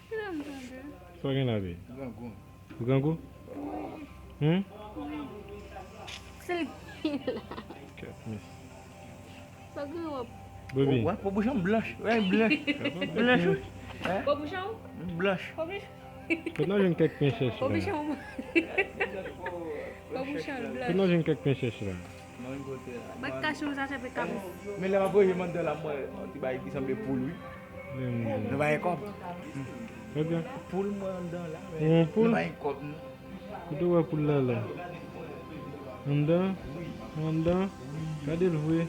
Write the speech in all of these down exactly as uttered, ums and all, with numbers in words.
Kisa m tande? Sa w gen la, baby? Grangou. Ou grangou? Hmm? Se l ki la. Kèt, mis. Sa gen wòp. Baby. Wè, po bouch an blanch. Wè, blanch. Blanch, wi. Po bouch an ou? Blanch. Po bouch Kot n al jwenn kèk men chèch Po la? bouch an ou? Po bouch an Kot n blanch. al jwenn kèk men chèch la? Bat kache yon sachè pe kabous. Men lè m ap voye m anndan la, m wè yon ti bagay ki sanble poul, wi. Nou pa gen kòb. Ebyen, Poul mwen anndan la, yon men poul? Nou pa gen kòb, non. Kote w wè poul la la? Anndan? Anndan? Gade l vre.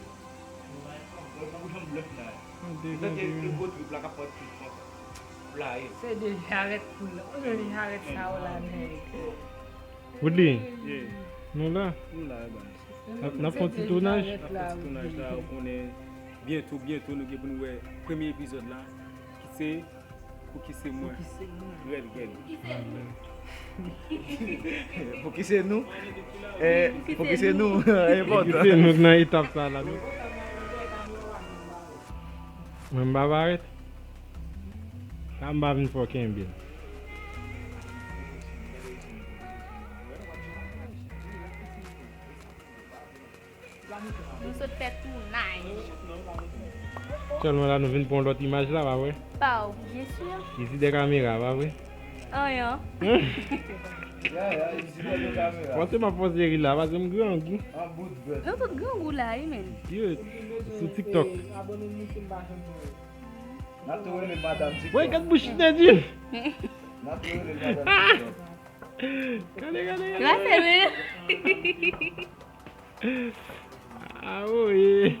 Gade, gade. Se de jarèt poul la. Ou de jarèt sa ou la nèg. Woodly, Yeah, nou la? nou la, baz. N ap, n ap fè yon ti tounaj. N ap fè ti tounaj la, ou konnen, byento, byento, nou gen pou nou wè premye epizòd la, ki se Pou ki se mwen. Rèd, rèd. Pou ki se nou? Eh, pou ki se nou? Pou ki se nou nan etap sa la, non? Mwen m pa parèt. Sa m pa vin fè w kenbe l. Nou sot fè tounaj. Sèlman la nou vin pran lòt imaj la, pa vre? Pa w, byen si. Isi dè kamera, pa vre? Anyen. Ya, ya, isi dè kamera. Panse m ap fè seri la, paske m grangou. An bout bèt. Nou tout grangou la, wi, men. Yo, sou TikTok. N ap tou rele madanm TikTok. Wè, gad bouch Nèdi. N ap tou rele madanm TikTok. Gade, gade, Yo a gade. fè men. Ah, oui.